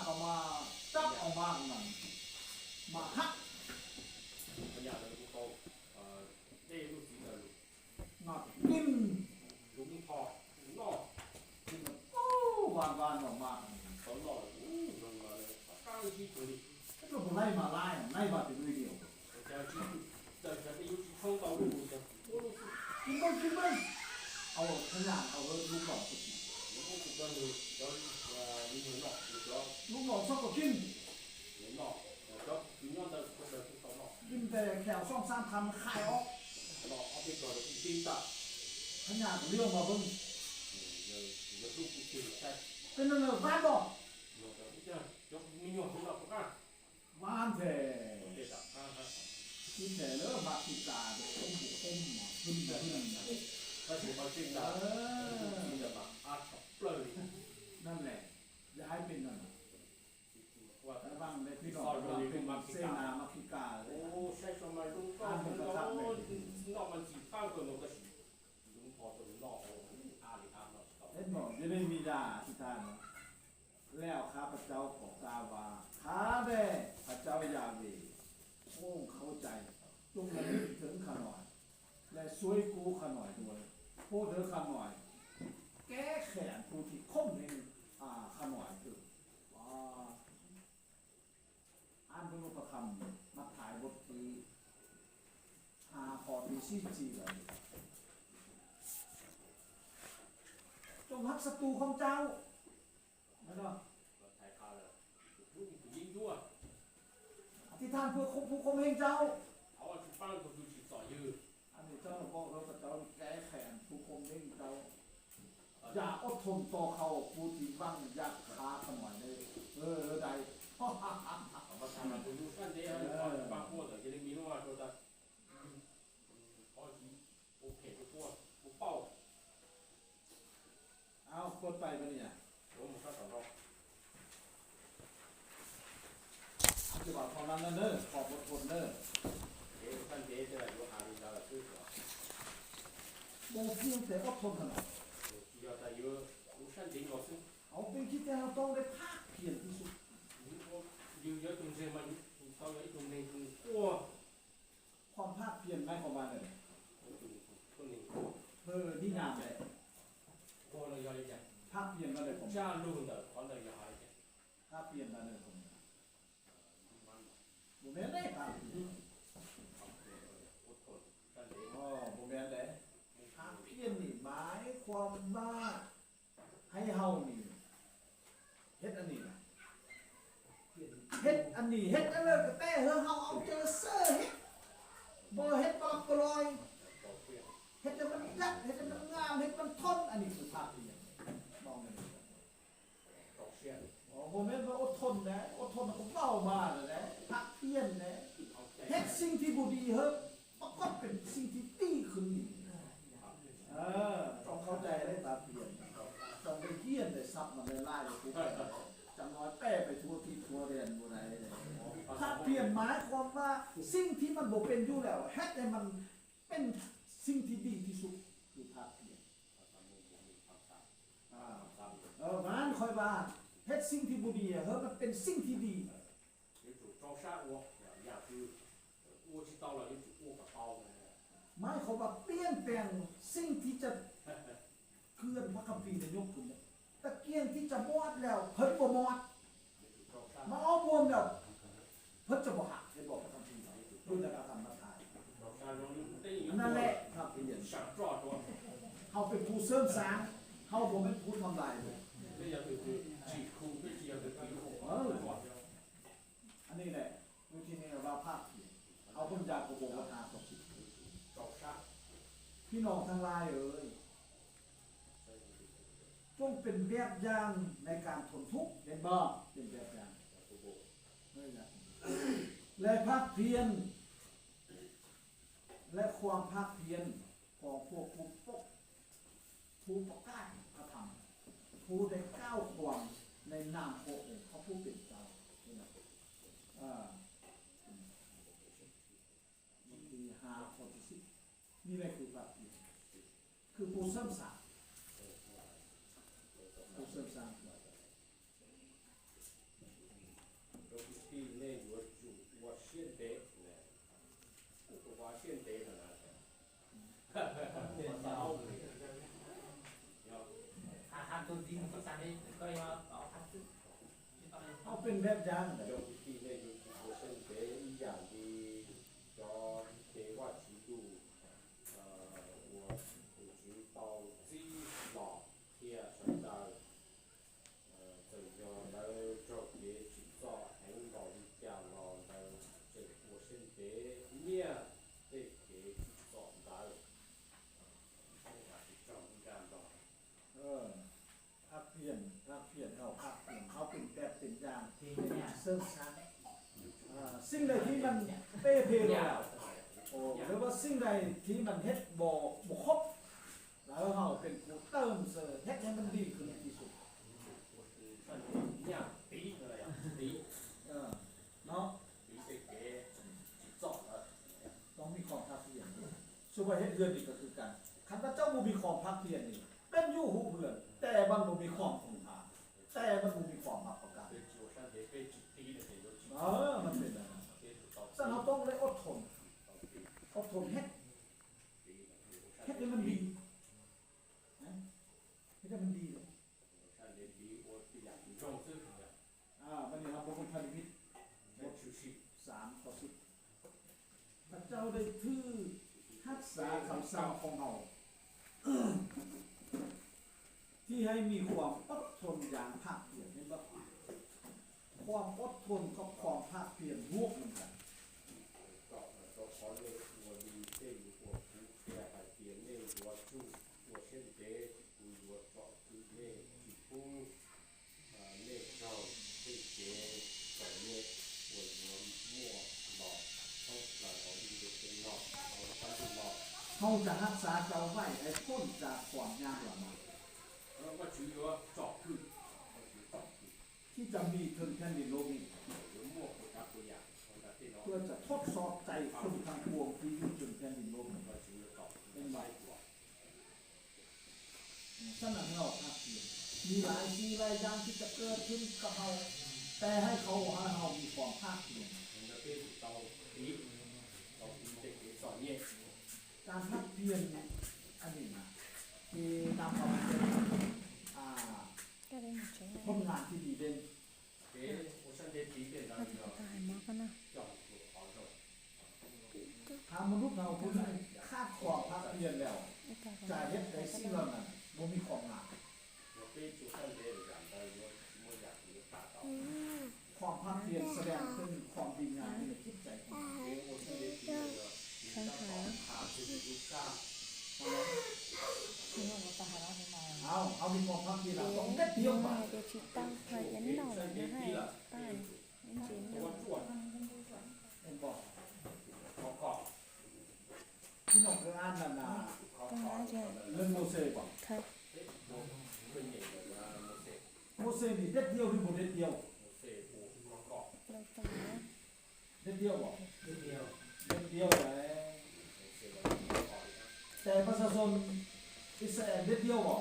ກະມາຈັບເອົາມາກນັ້ນ ມາຫັກ ພະຍາດ ແລ້ວກໍເອົາ ເອີ ເດ້ ລູກສິງ ມາກິນ ລຸງພໍ່ ນອກ ກິນ ໂອ້ ຫວານໆ ອອກມາ ຕອນນອກ ອື ລົງມາເລີຍ ປາກກາງທີ່ຕົວນີ້ ແລ້ວກໍບໍ່ໄລ່ມາຫຼາຍ ໄລ່ມາແຕ່ໜ່ວຍດຽວ ເຈົ້າຊິ ເຈົ້າຊິໄປຢູ່ທີ່ເທິງເຕົາລູກ ໂອ້ ລູກສິງ ກິນເບິ່ງ ກິນເບິ່ງ ເອົາພະຍາດ ເອົາເລີຍ ລູກນ້ອງ ໂອ້ ສຸດຍອດເລີຍ ເຈົ້າ ເອີ ມີເງິນເນາະ ລູກນ້ອງ ລູກນ້ອງຊອກກໍກິນ ເນາະ ເຈົ້າກິນຍ້ອນໃດ ຄົນໃດຄືເຂົາເນາະ ກິນແຕ່ແຂ້ວສອງສາມຄຳ ຄາຍອອກ ເນາະ ເອົາໄປກ່ອນ ກິນຕີນຕາ ພະຍາດກໍເລີຍມາເບິ່ງ ເອີ ເອີ ລູກກິນໃສ່ ເປັນແນວໃດ ຫວານບໍ່? ເນາະ ເຈົ້າ ເຈົ້າມີຍ້ອນເນາະ ຫວານແທ້ ກິນແທ້ເລີຍ ໝາກພິກາ ເປັນຄົມ ຄົມ ຂຶ້ນ ຂຶ້ນ ພະສິງ ພະສິງ ເອີ ກິນແຕ່ໝາກອາດ ເປີ ນັ້ນແຫຼະ ຢ່າໃຫ້ເປັນນັ້ນ ລະວັງເດີພີ່ນ້ອງ ລະວັງເປັນເສນາມາພິກາເລີຍ ໂອ້ ໃຊ້ສະໄໝລຸງກໍ ເນາະ ມັນຊິຟັງຕົວໜຶ່ງກໍຊິ ລຸງພໍຕົວນອກ ອາລິອານອກ ເຫັນບໍ່? ຢູ່ໃນມີຢາອະທິຖານ ແລ້ວຂ້າພະເຈົ້າກໍກ່າວວ່າ ຂ້າແດ່ພະເຈົ້າຢາເວ ພະອົງເຂົ້າໃຈ ຈົ່ງລະນຶກເຖິງຂ້ານ້ອຍ ແລະ ຊ່ວຍກູ້ຂ້ານ້ອຍດ້ວຍ ໂປດເທີຂ້ານ້ອຍ ແກ້ແຄ້ນຜູ້ທີ່ຂົ່ມເຫັງ ອາ ຂ້ານ້ອຍເທີ ອາ ອ່ານເບິ່ງຮູບປະຄຳ ມາຖ່າຍບົດທີຫ້າ ຂໍ້ທີສີ່ສິບສີ່ ແລ້ວ ຈົ່ງຮັກສັດຕູຂອງເຈົ້າ ແມ່ນບໍ່? ອະທິຖານເພື່ອຜູ້ຂົ່ມເຫັງເຈົ້າ ເອົາອັນທີ່ປານກໍຄືຊິຊອຍຢູ່ ອັນນີ້ເຈົ້າບອກເລີຍວ່າເຈົ້າແກ້ແຄ້ນຜູ້ຂົ່ມເຫັງເຈົ້າ ຢ່າອົດທົນຕໍ່ເຂົາ ຜູ້ທີ່ຫວັງຢາກຂ້າຂ້ານ້ອຍເດີ ເອີ ໄດ້ ເອົາມາທາງຜູ້ຢູ່ຊັ້ນເດ້ ເອີ ປາກໂພດຈະໄດ້ມີນ້ອຍໂຕຕາ ພໍຊິໂອເຄ ບໍ່ປົວ ບໍ່ເປົ່າ ເອົາ ກົດໄປບາດນີ້ ໂອ້ ມັນກໍຕ້ອງດອກ ເອົາ ຊິວ່າເທົ່ານັ້ນເດີ ຂອບອົດທົນເດີ ເອີ ຊັ້ນເດ້ ແຕ່ວ່າຢູ່ຫາລິນດາລະຄື ບໍ່ພຽງແຕ່ອົດທົນເທົ່ານັ້ນ ເອົາ ເປັນທີ່ທີ່ເຮົາຕ້ອງໄດ້ພາກພຽນທີ່ສຸດ ຄວາມພາກພຽນໝາຍຄວາມວ່າແນວໃດ? ເອີ ດີງາມເດ ພາກພຽນມາເດີ ພາກພຽນມາເດີ ບໍ່ແມ່ນເດ້ ພາກພຽນ ອໍ ບໍ່ແມ່ນເດ້ ພາກພຽນນີ້ໝາຍຄວາມວ່າ ໃຫ້ເຮົານີ້ເຮັດອັນນີ້ນະ ເຮັດອັນນີ້ ເຮັດອັນນັ້ນ ແຕ່ເຮົາເອົາໃຈໃສ່ເຮັດ ບໍ່ເຮັດປະຫຼັບປະຫຼອຍ ເຮັດໃຫ້ມັນຈັດ ເຮັດໃຫ້ມັນງາມ ເຮັດມັນທົນ ອັນນີ້ຄືພາກພຽນ ເວົ້າແນວນີ້ ບໍ່ແມ່ນວ່າອົດທົນເດ້ ອົດທົນກໍເວົ້າມາແລ້ວເດ້ ພາກພຽນເດ້ ເຮັດສິ່ງທີ່ບໍ່ດີເຮີ້ ປາກົດເປັນສິ່ງທີ່ດີຂຶ້ນອີກ ເອີ ຕ້ອງເຂົ້າໃຈເດ້ ພາກພຽນ ຕ້ອງໄດ້ຮຽນໄດ້ສັບມັນຫຼາຍໆ ຜູ້ແປ ຈັກໜ້ອຍແປໄປທົ່ວທິດທົ່ວແດນບໍ່ໄດ້ເດ້ ພາກພຽນໝາຍຄວາມວ່າ ສິ່ງທີ່ມັນບໍ່ເປັນຢູ່ແລ້ວ ເຮັດໃຫ້ມັນເປັນສິ່ງທີ່ດີທີ່ສຸດ ຄືພາກພຽນ ອາ ເອີ ງານຂ້ອຍວ່າ ເຮັດສິ່ງທີ່ບໍ່ດີ ເຮີ້ ມັນເປັນສິ່ງທີ່ດີ ໝາຍຄວາມວ່າປ່ຽນແປງສິ່ງທີ່ຈະ ຄືອັນພະຄຳພີໄດ້ຍົກຂຶ້ນເນາະ ຕະກຽງທີ່ຈະມອດແລ້ວ ເພິ່ນບໍ່ມອດ ມາເອົາບວມແລ້ວ ເພິ່ນຈະບໍ່ຫັກ ເຫັນບໍ່ ພະຄຳພີເນາະ ຢູ່ໃນພະທຳມະທາຍ ນັ້ນແຫຼະ ພະຄຳພີ ເຮົາເປັນຜູ້ເສີມສ້າງ ເຮົາບໍ່ແມ່ນຜູ້ທຳລາຍເລີຍ ເອີ ອັນນີ້ແຫຼະ ວິທີນີ້ວ່າພາກພຽນ ເຮົາເບິ່ງຢາໂກໂບ ບັນຫາຂອງຊີວິດ ພີ່ນ້ອງທັງຫຼາຍເອີຍ ຈົ່ງເປັນແບບຢ່າງໃນການທົນທຸກ ເຫັນບໍ່? ເປັນແບບຢ່າງ ແລະ ພາກພຽນ ແລະ ຄວາມພາກພຽນຂອງພວກຜູ້ປົກ ຜູ້ປະກາດພະທຳ ຜູ້ໄດ້ກ່າວຄວາມໃນນາມຂອງອົງພະຜູ້ເປັນເຈົ້າ ເອີ ວັນທີຫ້າ ຂໍ້ທີສິບ ນີ້ແຫຼະຄືພາກພຽນ ຄືຜູ້ເສີມສ້າງ ຜູ້ເສີມສ້າງ. ແບບຢ່າງ trong khi này, những của sân tế ý giảng đi cho tế và chỉ đủ, ờ, của của chính tàu dĩ lọ kia sân tàu, ờ, tự do đỡ cho kế chỉ cho hãng đỏ đi chào lò đỡ sự của sân tế nia tê kế chỉ cho đỡ. Không phải chỉ trong cái đàn đỏ. ເອີ ພາກພຽນ ພາກພຽນເຮົາ ພາກພຽນເຮົາເປັນແບບເປັນຢ່າງ ເຊິ່ງຊັ້ນ ເອີ ສິ່ງໃດທີ່ມັນເປ່ເພແລ້ວ ໂອ້ ຫຼືວ່າສິ່ງໃດທີ່ມັນເຮັດບໍ່ ບໍ່ຄົບ ແລ້ວເຮົາເປັນຜູ້ເຕີມເສີມ ເຮັດໃຫ້ມັນດີຂຶ້ນທີ່ສຸດ ເອີ ເນາະ ຕ້ອງມີຄວາມພາກພຽນ ສົມມຸດວ່າເຮັດເຮືອນນີ້ກໍຄືກັນ ຄັນວ່າເຈົ້າບໍ່ມີຄວາມພາກພຽນນີ້ ເປັນຢູ່ຮູບເຮືອນ ແຕ່ມັນບໍ່ມີຄວາມຄົງຄ້າ ແຕ່ມັນບໍ່ມີຄວາມຮັບປະກັນ ເອີ ມັນເປັນແບບນັ້ນ ຊັ້ນເຮົາຕ້ອງໄດ້ອົດທົນ ອົດທົນເຮັດ ເຮັດໃຫ້ມັນດີ ເຮັດໃຫ້ມັນດີ ອ່າ ບັດນີ້ເຮົາມາເບິ່ງພະນິມິດ ບົດສາມ ຂໍ້ສິບ ພະເຈົ້າໄດ້ຖືກຮັກສາຄຳສັ່ງຂອງເຮົາ ທີ່ໃຫ້ມີຄວາມອົດທົນຢ່າງພາກພຽນ ເຫັນບໍ່? ຄວາມອົດທົນກັບຄວາມພາກພຽນບວກນຳກັນ ເຮົາຈະຮັກສາເຈົ້າໄວ້ໃຫ້ພົ້ນຈາກຄວາມຍາກລຳບາກ ທີ່ຈະມີເທິງແຜ່ນດິນໂລກນີ້ ເພື່ອຈະທົດສອບໃຈຄົນທັງປວງທີ່ຢູ່ເທິງແຜ່ນດິນໂລກນີ້ ເຫັນບໍ່? ສະນັ້ນ ໃຫ້ເຮົາພາກພຽນ ມີຫຼາຍສິ່ງຫຼາຍຢ່າງທີ່ຈະເກີດຂຶ້ນກັບເຮົາ ແຕ່ໃຫ້ເຂົາ ໃຫ້ເຮົາມີຄວາມພາກພຽນ ການພາກພຽນອັນນີ້ນະ ທີ່ນຳເອົາມາເປັນ ອ່າ ຜົນງານທີ່ດີເດັ່ນ ຖ້າມະນຸດເຮົາຜູ້ໜຶ່ງຂາດຄວາມພາກພຽນແລ້ວ ຈະເຮັດໃຫ້ສິ່ງເຫຼົ່ານັ້ນບໍ່ມີຄວາມງາມ. ຄວາມພາກພຽນສະແດງເຖິງຄວາມດີງາມຢູ່ໃນຈິດໃຈຂອງເຮົາ. ເຮົາ ເຮົາມີຄວາມພາກພຽນ ເຮົາຕ້ອງເດັດດ່ຽວ ເຮົາຕ້ອງເດັດດ່ຽວ ເຫັນບໍ່? ພີ່ນ້ອງເຄີຍອ່ານນັ້ນນະ ເລື່ອງໂມເຊບໍ່? ໂມເຊນີ້ເດັດດ່ຽວຫຼືບໍ່ເດັດດ່ຽວ? ເດັດດ່ຽວບໍ່? ເດັດດ່ຽວ ເດັດດ່ຽວແຫຼະ ແຕ່ປະຊາຊົນອິດສະຣາແອນເດັດດ່ຽວບໍ່?